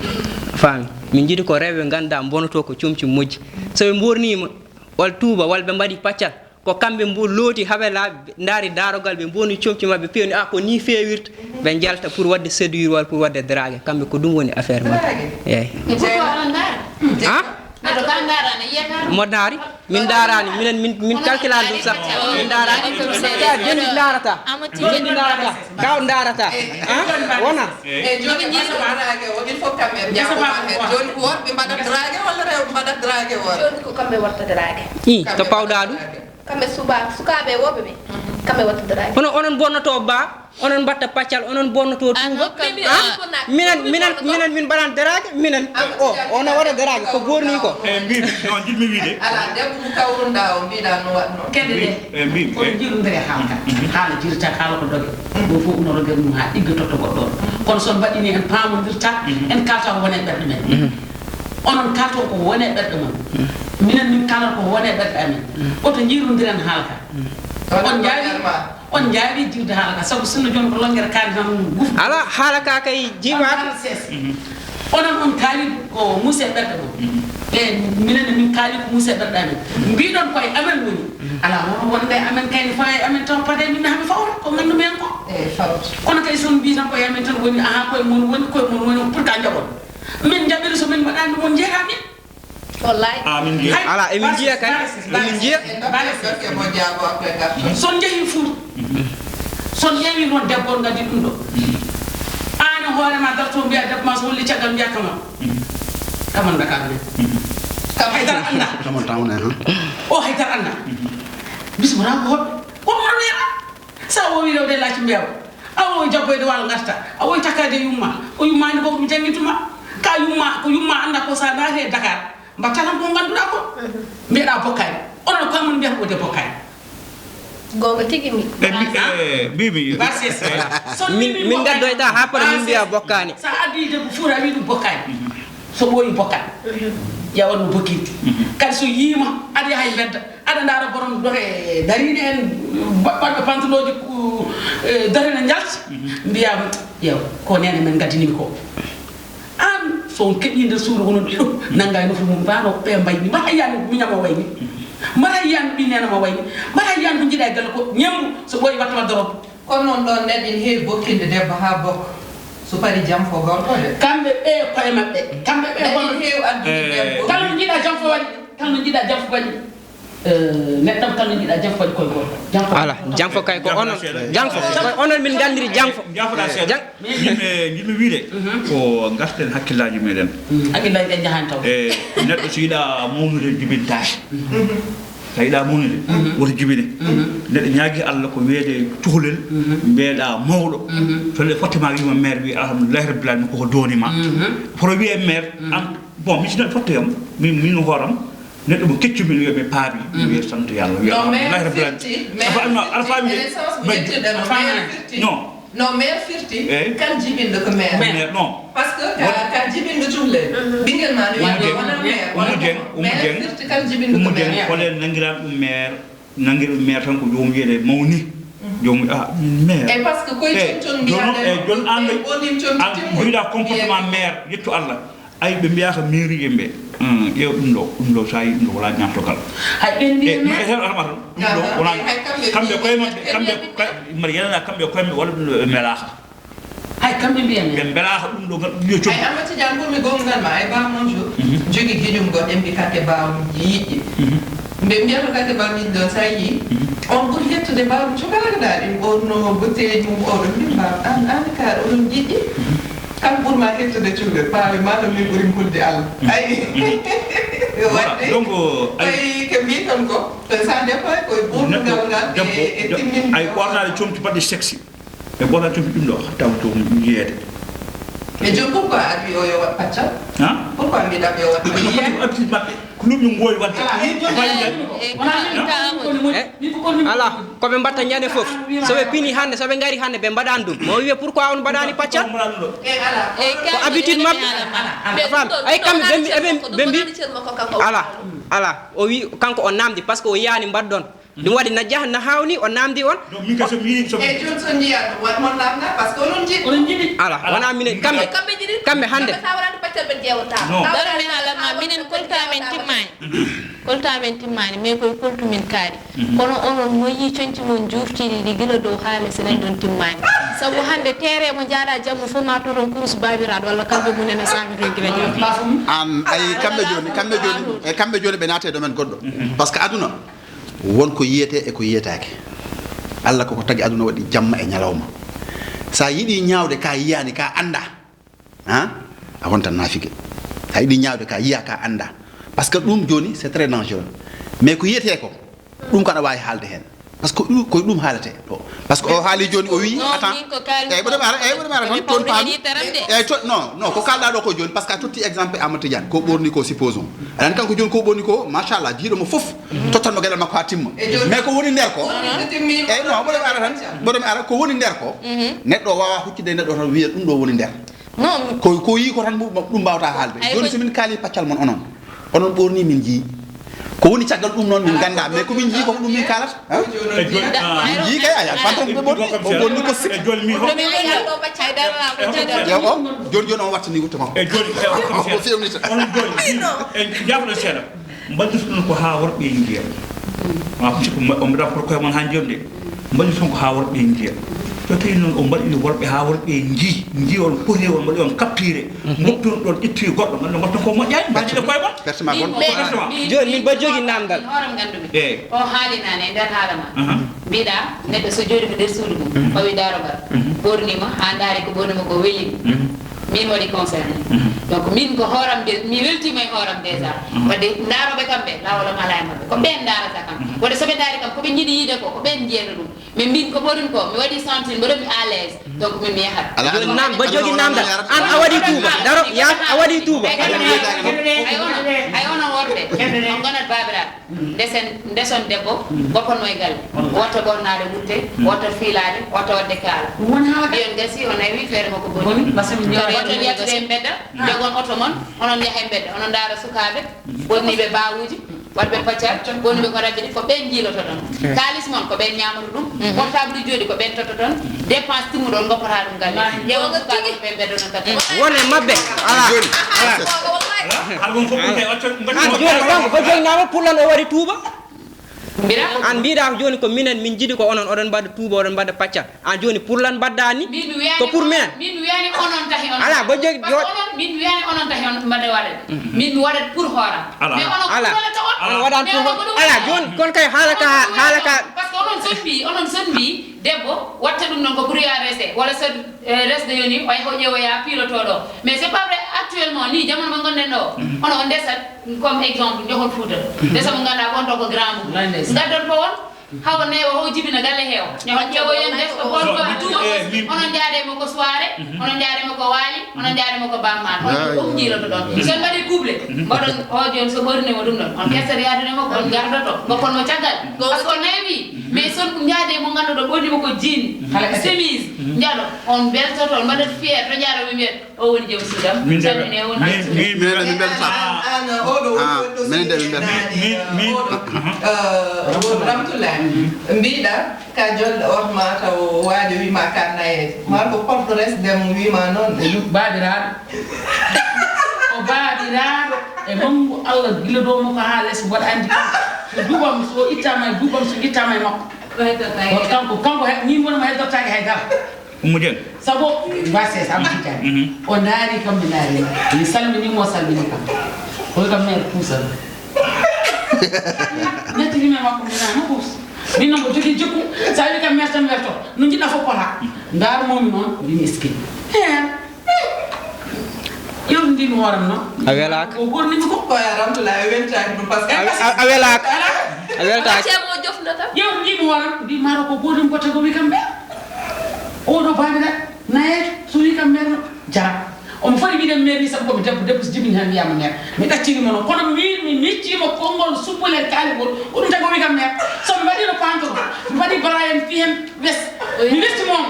Faami? Min njiɗi ko rewɓe ngannduɗaa mbonotoo ko comci moƴƴi. So ɓe mborniima, walla tuuba, walla ɓe mbaɗi paccal, ko kamɓe mbo looti haa ɓe laaɓi, ɓe ndaari daarogal, ɓe mboni comci maɓɓe, pewni, ah, ko nii feewirta. Ɓe njalta pour waɗde séduire walla pour waɗde draguer. Kamɓe ko ɗum woni affaire maɓɓe. Eeyi. Pourquoi on ndaara? Ah? Neɗɗo kala ndaara ne yiya kala. Mo ndaari? Min ndaaraani. Minen, min, min calculaani ɗum sax. Min ndaaraani. Ka dendi ndaarata. Dendi ndaarata. Ka o ndaarata. Ah? Wona. Eyi, jooni, il faut kamɓe ɓe njaɓa. Jooni, worɓe mbaɗat draguer walla rewɓe mbaɗat draguer worɓe? Jooni ko kamɓe waɗata draguer. I, to pawɗa ɗum? Kamɓe suba-, sukaaɓe e worɓe ɓe, kamɓe waɗata draguer. Kono onon bonnoto ba, onon mbatta paccal, onon bonnoto tuuba. Ah? Minen, minen, minen min mbaɗan draguer, minen. O, ono waɗa draguer, ko borni ko. Eyi, mbimi, non, jiɗmi wiide. Alaa, debbo mo kawrunɗaa o, mbiɗa no waɗno. Kadi de, eyi, mbimi, kono eyi. Jiɗundire haalka. Haala jirta, haala ko doge. Ɗum fof unorogel mum haa ɗigga totta goɗɗo on. Kono so on mbaɗɗini, en paamondirta, en kalta ko woni e ɓerɗe men. Onon kalton ko woni e ɓerɗe mon. Minen min kalata ko woni e ɓerɗe amen. Oto njiirondiren haalka. On njaawi, on njaawi jiwde haalka, sabu sinno jooni ko longere kaari tan guf. Alaa, haalka kay jiwaaka. Onon on kaali ko muuse ɓerɗe mon. E minen ne min kaali ko muuse ɓerɗe amen. Mbiɗon koye amen woni. Alaa, wono wonde amen kay ne fawe amen taw pade min ne hami fawra ko nganndu men ko. Eyi, fawta. Kono kay so on mbii tan koye amen tan woni, aha, koye mon woni, koye mon woni, pour ka njaɓon. Min njaɓiri so min mbaɗaani ɗum on njeeraa min. Wallaay. Ah, min njiya. Alaa, emin njiya kay. Emin njiya. So on njehii Fuuta, so on ƴeewii noon debbo on ngaddi ɗum ɗo. Aan e hoore ma darto mbiya debbo ma so holli caggal mbiya kaman. Kaman Dakar men. Kam haydara anndaa. Kaman town, eh, huh? O haydara anndaa. Bismillah ko hoɓɓe. Ko hono neeɓa. Sa wowi rewde laaci mbeewa. A wowi jabboyde waalo ngarta. A wowi takkaade yumma. Ko yummaani ko mi janngituma. Ka yumma, ko yumma annda ko sa naati e Dakar. Mbatta tan ko ngannduɗaa ko. Mbiyeɗaa bokkaani. Onon koye mon mbiyata o de bokkaani. Goonga tigi mi. E mi, e, mbimi. Barses. Min, min ngaddoyta haa para min mbiya bokkaani. Sa addi debbo fuura wi ɗum bokkaani. So ɓooyi bokkat. Ƴeewan no bokkirti. Kadi so yiima, aɗa yaha e mbedda. Aɗa ndaara borom dohe dariiɗe en, ba-, ɓaɗɓe pantalooji, ku-, eh, darina njalti. Mbiya, ƴeew, ko neene men ngaddinimi ko. Aan, so on keɗii nder suudu, onon ɗiɗo, nannga e nofru mum, mbano ɓe mbayni. Mbaɗa yiyaani miñam o wayni. Mbaɗa yiyaani ɓii neene ma wayni. Mbaɗa yiyaani ko njiɗa e galle ko ñembu, so ɓooyi watta wadda robo. Kono noon ɗoon neɗɗo ene heewi bokkinde debbo haa bokka. So parii jamfo gorko de. Kamɓe ɓe koye maɓɓe. Kamɓe ɓe koye maɓɓe. Ene heewi addude debbo. Kala no njiɗa jamfo waɗi. Kala no njiɗa jamfo waɗi. Eh, neɗɗo kala no njiɗa jamfo waɗi koye gorko. Jamfo. Alaa, jamfo kay ko onon. Jamfo. Ko onon min nganndiri jamfo. Jamfoɗaa seeɗa. Jam- Yimɓe, yimɓe wiide ko ngarten hakkillaaji meɗen. Hakkillaaji ɗen njahaani taw. E neɗɗo so yiɗa mawnude jibintaake. Sa yiɗa mawnude, woto jibine. Neɗɗo ñaagi Allah ko wiyede cukalel, mbeɗa mawɗo. So le fottema wiima maire, wi alhamdulillahi rabbil alamin, koko dooni ma. Pour wiye maire, an, bon, mi sino fotte yam, min, min hooram, neɗɗo mo keccu min wiya mi paami, mi wiya sant Yalla, wiya alhamdulillahi rabbil alamin. Afa anno, afa mi. Non. No, maire firti, eyi, kala jibinɗo ko maire. Maire, non. Parce que ka, kala jibinɗo cukalel. Ɓinngel ma no wiya wona maire. Oumou Dieng, Oumou Dieng, maire firti kala jibinɗo ko maire. Oumou Dieng, kolen nanngiran ɗum maire, nanngiran ɗum maire tan ko joom wiyede mawni. Joom, ah, maire. Eyi, parce que koye, eyi, joom, joom, joom, eyi, joom, an, an, mbiɗa comportement maire, yettu Allah. Ay, ɓe mbiyaaka mairie en ɓe. Hmm, ƴeew ɗum ɗo, ɗum ɗo, so a yii ɗum ɗo, wala ñaamtogal. Hay ɓe mbiya e, maire. E, tan alama tan, ɗum ɗo, wala, hay kamɓe, kamɓe koye maɓɓe, kamɓe, ka-, mbaɗa yenana kamɓe koye maɓɓe, wala ɗum ɗo ɓe mbelaaka. Hay kamɓe mbiya maire. Ɓe mbelaaka ɗum ɗo, ngal ɗum yo coggu. Ay, Amadou Tidiane, ɓurmi goonga ma, ay, baa mon jour. Jogii giƴum goɗɗo, en mbi kake baa on yiɗɗi. Mbe mbiyata kadi bammin ɗon, so a yii, on ɓuri hettude mbaawɗo cukaaɗo daal, ɗin ɓorno botteeji mum, oɗo mbi mbaawɗo, an, an ka oɗon njiɗi. Kam ɓurma hettude cuuɗe, paawi ma to min ɓuri hulde Allah. Ay. Voilà, donc, ay, ay, ko mbiiton ko, ça dépend koye ɓurngal ngal e, e timmingal. Ay, ɓornaade comci baɗɗe sexy. Ɓe ɓorna cuuɗi ɗum ɗo, taw to yiyeede. Mais jooni, pourquoi a wi o yo waɗ paccal? Han? Pourquoi mbiɗa ɓe o waɗ paccal? Artiste maɓɓe. Ɗum min ngowi wadde. Eh, ala, ko ɓe mbatta ñande fof. So ɓe pini hannde, so ɓe ngari hannde, ɓe mbaɗani ɗum. Mo wiye, pourquoi on mbaɗani paccal? Ko habitude maɓɓe. A faami? Ay, kamɓe ɓe mbi-, ɓe mbi-, ala, ala. O wi, kanko o namdi, parce que o yiyani mbaɗɗon. Ɗum waɗi na jah-, na hawni, o namdi on. Non, min kay so mi yiɗi, so mi E jooni so njiyaa ɗum, waɗ mon namna, parce que onon njiɗi. Onon njiɗi. Ala, wona minen, kamɓe, kamɓe njiɗi. Kamɓe hannde. Kamɓe sa waɗaani paccal ɓe ƴeewata. Non. Daro mi haala ma, minen koltaamen timmaani. Koltaamen timmaani, mais koye koltumin kaari. Kono onon mo yii coñci mon juuftiiɗi ɗi gila dow haa les, enen ɗon timmaani. Sabu hannde teere mo njaaɗa jamma fof ma toton kurus baabiraaɗo walla kalbe mum ene saami toon gila jooni. An, ay, kamɓe jooni, kamɓe jooni, e kamɓe jooni ɓe naate domaine goɗɗo. Parce que aduna, won ko yiyetee e ko yiyetaake. Allah koko tagi aduna waɗi jamma e ñalawma. Sa yiɗi ñaawde ka yiyaani, ka annda, ha? A wontan naafige. Sa yiɗi ñaawde ka yiya, ka annda. Parce que ɗum jooni, c'est très dangereux. Mais ko yiyetee ko, ɗum ko aɗa waawi haalde heen. Parce que ɗum, ko ɗum haalete ɗo. Parce que o haali jooni, o wi, non, attends. Min ko kaal-, eyyi, ɓoɗo mi ara, eyyi, ɓoɗo mi ara tan, toon paami. Eyyi, to-, non, non, ko kalɗa ɗo ko jooni, parce que a totti exemple Amadou Tidiane, ko ɓorni ko, supposons. Aɗa anndi kanko jooni ko ɓorni ko, machallah, jiiɗo mo fof, tottan mo geɗal makko ha timma. Mais ko woni nder ko, eyyi, non, ɓoɗo mi ara tan, ɓoɗo mi ara, ko woni nder ko, neɗɗo o wawa huccude e neɗɗo tan wiya ɗum ɗo woni nder. Non. Ko, ko yi ko tan mu-, ɗum mbawata haalde. Ay, jooni ko so min kaali paccal mon onon, onon ɓorni min jii. Ko woni caggal ɗum noon min gannda, mais ko min jii ko ɗum min kaalata, ha? E joni, ah. Min jii kay, aya, patron ɓe ɓorni, o ɓorni ko sip. E joni mi hokka. Yo o, joni, joni on wattani wutte makko. E joni, e hokka mi seeɗa. O fewnita. Onon joni, e jafno seeɗa. Mbaɗi ɗum ko haa worɓe en njiya. Ma ko sikku ma, on mbaɗa pour koye mon haa jonde. Mbaɗi ɗum ko haa worɓe en njiya. So tawi noon o mbaɗi ɗum worɓe haa worɓe en nji, nji on poti on mbaɗi on capturé. Ngoppi on ɗon ƴetti goɗɗo, nganndu ngoppi ko moƴƴaani, mbaɗi ɗe koye mon. Versement gonɗo. Versement. Jooni min mbaɗi jogi namdal. Hoore nganndu mi. Eyi. O haali nane e nder haala ma. Aha. Mbiɗa neɗɗo so jooɗi ko nder suudu mum, fawi daarogal. Ɓorni ma, haa ndaari ko ɓorni ma ko weli mo. Min waɗi concerné. Donc min ko hooram de, mi weltiima e hooram déjà. Wadde ndaarooɓe kamɓe, laawol am alaa e maɓɓe. Ko ɓeen ndaarata kam. Wadde so ɓe ndaari kam, ko ɓe njiɗi yiide ko, ko ɓeen njiyata ɗum. Min mbin ko ɓorin ko, mi waɗi sentir, mboɗo mi à l'aise. Donc min mi yahat. Ala, jooni ala, nam, ba jogi namdal. An a waɗi tuuba. Daro, ya, a waɗi tuuba. Ay onon, ay onon worɓe, on ngonat baabiraaɓe. Ndesen, ndeson debbo, goppanno e galle. Wota ɓornaade wutte, wota fiilaade, wota waɗde kaala. Ɗum woni haala kadi. Mbiyon gasi, o nawi feere makko boni. Boni, parce que mi wota yettude e mbedda, jogon oto mon, onon njaha e mbedda, onon ndaara sukaaɓe, ɓorniiɓe baawuuji, waɗɓe paccal, ɓorniiɓe ko rabɓe ɗi, ko ɓeen njiilotoɗon. Kaalis mon, ko ɓeen ñaamata ɗum, portable jooɗi, ko ɓeen tottoton, dépense timmuɗon, ngoppataa ɗum galle. Ƴeewon sukaaɓe ɓe mbedda non tottoɗon. Won e maɓɓe, alaa. Jooni. Alaa. Alaa. Alaa. Alaa. Alaa. An jooni kanko ko joginama pour lan o waɗi tuuba? Mbiɗa? An mbiɗa ko jooni ko minen min jiɗi ko onon oɗon mbaɗa tuuba, oɗon mbaɗa paccal. An jooni pour lan mbaɗɗa ni? Min mi wiyani ko pour onon, minen. Min mi wiyani onon tahi on. Ala, bo jogi, parce que jo- onon, min mi wiyani onon tahi on mbaɗa waɗa. Min mi waɗat pour hooram. Ala. Mais onon, ala, ko waɗata on? Ala, waɗan pour hooram. Ala, jooni kon kay haala ka, haala ka. Parce que onon sonbi, onon sonbi debbo watta ɗum noon ko pour yo a rese. Wala so Eh, resde yoni, o yaha o ƴeewoya pilotoɗo. Mais c'est pas vrai, actuellement, ni jamanu mo ngonɗen ɗo, hono on ndesat, comme exemple, njohon Fouta. Ndesa mo ngannduɗaa ko on ɗo ko grand boubou. Wallahi ndeysaan. Ngaddon ko on, hawa neewa, ho jibina galle heewa. Njohon ƴeewoyen ndeso ko on ɗo tuuba. Eh, min- Onon njaade mo ko soirée, onon njaade mo ko waali, onon njaade mo ko bamma. On ko ɗum jiiloto ɗon. So en mbaɗi couple, mbaɗon o jooni so ɓorni mo ɗum ɗon. On kersat yaadude mo ko on ngardoto, ngoppon mo caggal. Parce que o neewi, mais so on njaade mo ngannduɗaa ɓorni mo ko jean, chemise, njaɗo. On mbeltoto, on mbaɗat fier, to njaaɗo ɓe mbiyat, "O woni joom suudam." Min de, calmine, on min, min, min, min mbelta. An, an, oɗo woni ɗo min de, min mbelta. Min, min, oɗo, eh, Ramatoulaye. Mbiɗa, ka jolɗo on ma taw waajo wima ka nayeeje. Ma ko porte reste dem wima noon. Baabiraaɗo. O baabiraaɗo e manngu Allah gila dow makko haa les, mboɗo anndi kam. So duɓam, so ittama e duɓam, so ittama e makko. Kono kanko, kanko he-, min woni mo heddotaake hay dara. Ummu Dieng. Sabu, mbase, Samba Tijani. O ndaari kam, mi ndaari. Mi salmini mo, salmini kam. Koy kam, mère, puusal. Nettini mi makko, mi nana, puus. Min noon ko jogii jikku, so a wi kam, mère, tan werto. No njiɗɗa fof ko haa. Ndaar momi noon, mbimi eskey. Heen. Yewtidii mi hooram noon. A welaaka. Ko ɓurni mi ko. Ko ya Ramatoulaye, a weltaaki ɗum, parce que a, a, a welaaka. A weltaaki. Ceerno o jofnata. Yewtidii mi hooram, mbi maaro ko goɗɗum ko tago wi kam ɓe. Oɗo baabira nayeejo, so wi kam ɓe no jara. Omo foti wiide Mairie sabu ko mi debbo, debbo so jibini tan wiyama maire. Mi ɗaccirima noon, kono min mi miccima konngol suppolel kaalingol, ko ɗum tagi o wi kam maire. So mi waɗino pantoon, mi waɗi barayen pihen wes. Mi westi moom.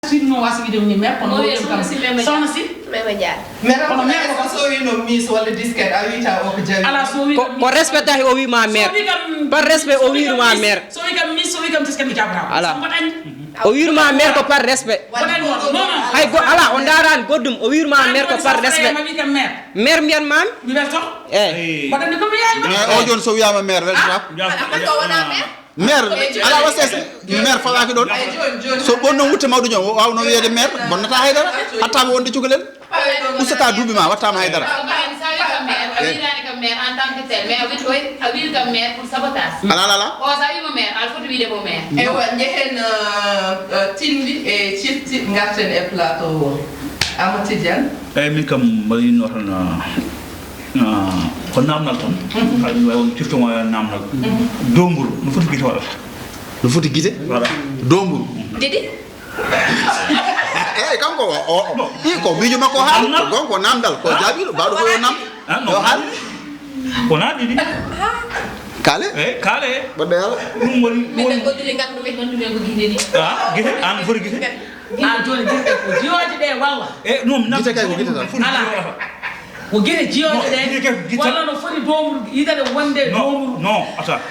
Sinno wasa wiide ni maire, kono o wi kam sohna si. Meme Dia. Mera kono mera ko so wino mis walla disket a wita o ko jawi. Ala so wi ko respect tahi o wi ma maire. Par respect o wi ma maire. So wi kam mis, so wi kam disket mi jabra. Ala. O wirma maire ko par respect. Hay go ala o ndarani goddum, o wirma maire ko par respect. Maire mbiyan mami. Eyi. Mais o joni so wiyama maire weltata. Maire ala wasese. Maire fawaki ɗon. So ɓon noon wutte mawɗo jom o wawno wiyede maire bonnata haydara. Hattama wonde cukalel. Ustata duuɓi ma wattama haydara. Ala ala. Eywa, njehen tinndi e cifti ngarten e plateau o. Amadou Tidiane. Eyyi, min kam mbaɗa yinno tan ko namdal tan. Aɗa wawi on cifto ma namdal. Domburu no foti gite waɗata? No foti gite? Domburu. Didi. Eyyi, kanko o i ko miijo makko haali ko gonko namdal ko jaabiɗo mbaɗo ko yo nam yo haali. Wona ɗiɗi. Kaale. Eyyi, kaale. Ɓodde yala. Ɗum woni ɗum woni. Minen ko ɗiɗi ngannduɓe honduɓe ko gite ni. Ah, gite an foti gite. An joni gite ko jiyoje ɗe walla? E ɗum nam gite kay ko gite tan. Ala. Ko gite jiyoje ɗe walla no foti domburu yitade wonde domburu. Non, attends.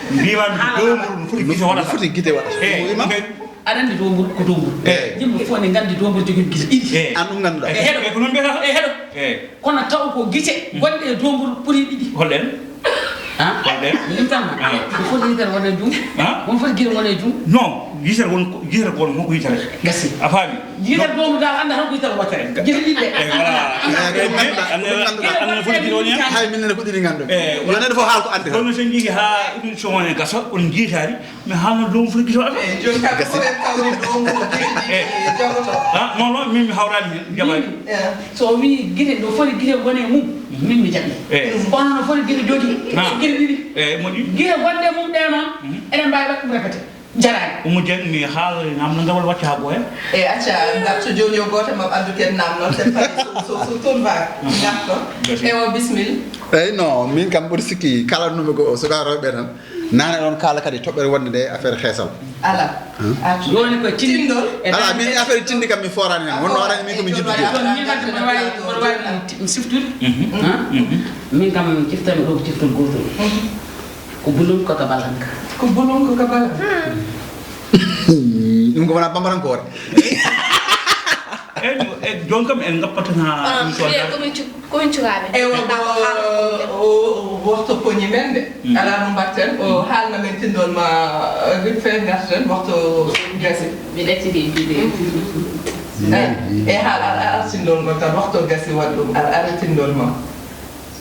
Mbimami ko domburu no foti gite waɗata. No foti gite waɗata. Eyyi. Aɗa anndi domburu ko domburu. Yimɓe fof ne nganndi domburu jogii gite ɗiɗi. An ɗum ngannduɗaa. E heɗo. Ko noon mbiyata. E heɗo. Eyyi. Kono taw ko gite gonɗe e domburu ɓuri ɗiɗi. Holɗen? Holɗen? Min tan ma. Ko foti yitere wona e juum. Won foti gite wona e juum. Non, yitere won yitere won ko yitere. Gasi. A faami? Yitere domburu dal annda tan ko yitere wottere. Gite ɗiɗi ɗe. Eyyi, voilà. Anne foti gite woni. Hay min ne ko ɗiɗi nganndu. Eyyi. Yo neɗɗo fof haal ko anndi tan. Kono so en njii ha émission o ne gasa on jiitaari. Mi haalno domburu foti gite waɗata. Eyi, jooni kam ko en kawri domburu gite ɗi jogoto. Ah, non, non, min mi hawraani heen, mi jaɓaani. So o wii gite, no foti gite ngone e mum, min mi jaɓi. Eyi. Kono no foti gite jogii, gite ɗiɗi. Eyi, moƴƴi. Gite gonɗe e mum ɗee noon, eɗen mbaawi waɗde ɗum répété. Jaraani. Oumou Dieng, mi haala namdal ngal walla wacca haa ɓooya? Eyi, acca, ngartu jooni yo gooto e maɓɓe addu kadi namdal, sen payi so, so, so toon mbaɗa. Ngarto. Ewa, bisimilla. Eyi, non, min kam mboɗo sikki kala nume ko sukaa rewɓe tan. Nane ɗon kaala kadi toɓɓere wonde nde affaire xeesal. Ala. Joni ko tindol. Ala min affaire tindi kam mi forani hen wonno arani min komi jiddude. Kono min kam mboɗo wawi mboɗo wawi ɗum siftude. Min kam ciftami ɗo ko ciftol gotol. Ko bulum ko ka balanka. Ko bulum ko ka balanka. Ɗum ko wona bambarankoore. Eyyi, jon kam en ngappata ha émission ga. Komin cukaaɓe. Eywa, ko wokto poñi men de. Alaa no mbaɗten, o haalna men tinndol ma vite fait, ngarten, wokto gasi. Mi ɗacciti e juuɗe. E haal ar ar tinndol ngol tan, wokto gasi waɗ ɗum, ar ar tinndol ma.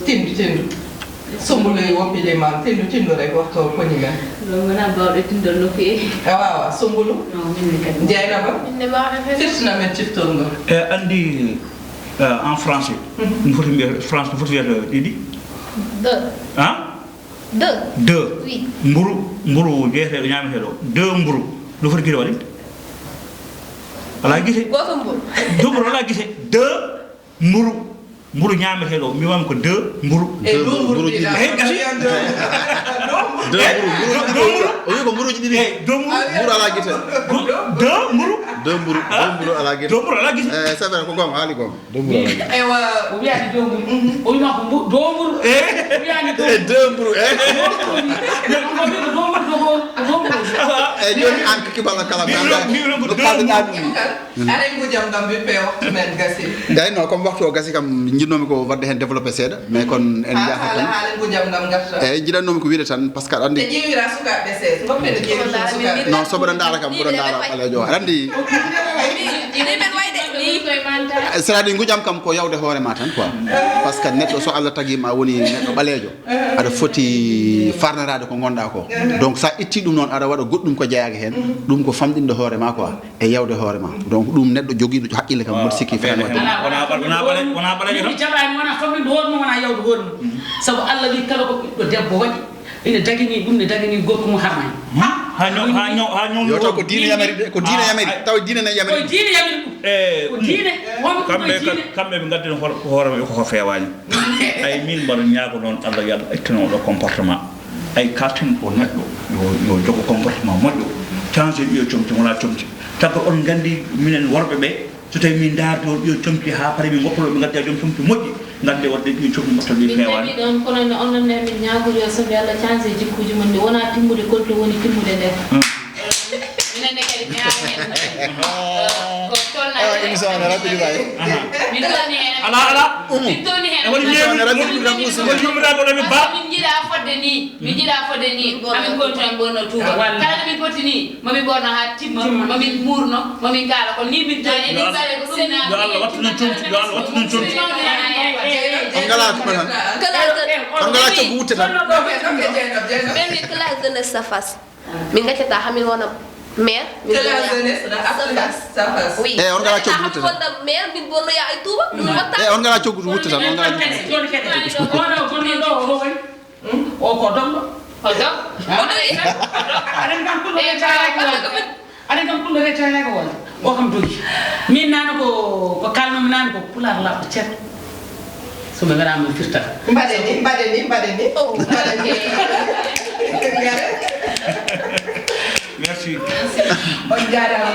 Tinndu, tinndu. Sumbulu e woppide ma, tinndu, tinndu rek, wokto poñi men. Ɗum wona baawɗo tinndol no feewi. A waawa, Sumbulu. Non, min ne kadi. Jeynaba. Min ne mbaawɗo feewi. Firtina men ciftol ngol. E anndi en français no foti wiyata france no foti wiyata ɗiɗi. Deux. Hein? Deux. Deux. Oui. Mburu mburu jeeteɗo ñaameteɗo deux mburu no foti gite waɗi? Ala gite. Goto mburu. Deux mburu ala gite. Deux mburu mburu ñaameteɗo mbiwami ko deux mburu. E deux mburu ɗiɗi. Eyi gasi. Deux mburu mburu o wi ko mburuji ɗiɗi. Deux mburu. Mburu ala gite. Deux mburu. Deux mburu deux mburu ala gite. Deux mburu ala gite. Eh, c'est vrai ko gom haali gom. Domburu. Eywa. O wiyaani domburu. O wiima ko mbu domburu. O wiyaani domburu. Domburu. Domburu. Domburu. Eyyi, jooni aan ko kibal kala. Mbiɗo noon ko domburu. Aɗa ngujam kam mbi pe waxtu men gasi. Eyyi, non, comme waxtu o gasi kam, jinnoomi ko waɗde heen développé seeɗa, mais kon en njahat tan. Haala ngujam kam garta. Eyyi, jiɗannoomi ko wiide tan, parce que aɗa anndi. Ɓe ƴeewira sukaaɓe seeɗa. Fof ɓe no ƴeewi ɗum sukaaɓe. Non, so mbaɗa ndaara kam, mbaɗa ndaara ɓaleejo. Aɗa anndi. Min wayde ni. C'est-à-dire ngujam kam ko yawde hoore ma tan quoi. Parce que neɗɗo so Allah tagi ma woni neɗɗo ɓaleejo, aɗa foti farnaraade ko ngonɗa ko. Donc sa itti ɗum noon aɗa waɗa goɗɗum ko jeyaaka heen, ɗum ko famɗinde hoore ma quoi e yawde hoore ma. Donc ɗum neɗɗo jogiiɗo haqqille kam mboɗo sikki fotani waɗde ɗum. Wona ɓaleejo tan. Jaɓaani wona famɗinde hoore mum wona yawde hoore mum. Sabu Allah wi kala ko ɓiɗɗo debbo waɗi ina dagini ɗum ne dagini gorko mum harmani. Ha ñaw ha ñaw ha ñaw. Yo taw ko diine yamiri de, ko diine yamiri. Taw diine ne yamiri. Ko diine yamiri ɗum. E ko diine. Wonko ko diine. Kamɓe ɓe ngadden hoore maɓɓe ko feewaani. Ay min mbaɗa ñaago noon Allah yo Allah ittano ɗo comportement. Ay kalten ko neɗɗo yo yo jogo comportement moƴƴo. Change ɗiyo comci wona comci. Caggal on nganndi minen worɓe ɓe so tawi min ndaarde on ɗiyo comci haa pare min goppa ɗo ɓe ngadda joom comci moƴƴi. Ngannde waɗde ɗiyo comci mbatta ɗi feewaani. Ɗon kono no on non min ñaagori yo soɓe Allah change jikkuuji mon ɗi wona timmude kolto woni timmude nder. Minen ne kadi mi haa heen ko tolna. Ewa émission ne rabbiri waay. Min tolni heen. Ala ala. Min tolni heen. E woni neewi. Émission ne rabbiri ɗum tan. Woni yummiraade ɗo min ba. Min njiɗa fodde ni. Min njiɗa fodde ni. Amin kontu en ɓorno tuuba. Kala min poti ni. Mami ɓorno haa timma. Mami muurno. Mami kaala ko ni min tolni. Yo Allah wattu non comci. Yo Allah wattu non comci. On ngalaa ko tan. On ngalaa coggu wutte tan. Ɓen classe de nessa face. Min gaccata hamin wona maire. Min classe de nessa face. Oui. E on ngalaa coggu wutte tan. Wona maire min bonno ya ay tuuba. Min watta. E on ngalaa coggu wutte tan. On ngalaa coggu. O ko dogɗo. O dog. Aɗen kam kullo retaylaki wonde. Aɗen kam kullo retaylaki wonde. O kam dogi. Min nana ko ko kalnumi nana ko pulaar laɓɗo ceer. So ɓe ngaraama firtata. Mbaɗe ni, mbaɗe ni, mbaɗe ni. Mbaɗe ni. Merci. On jaaraama.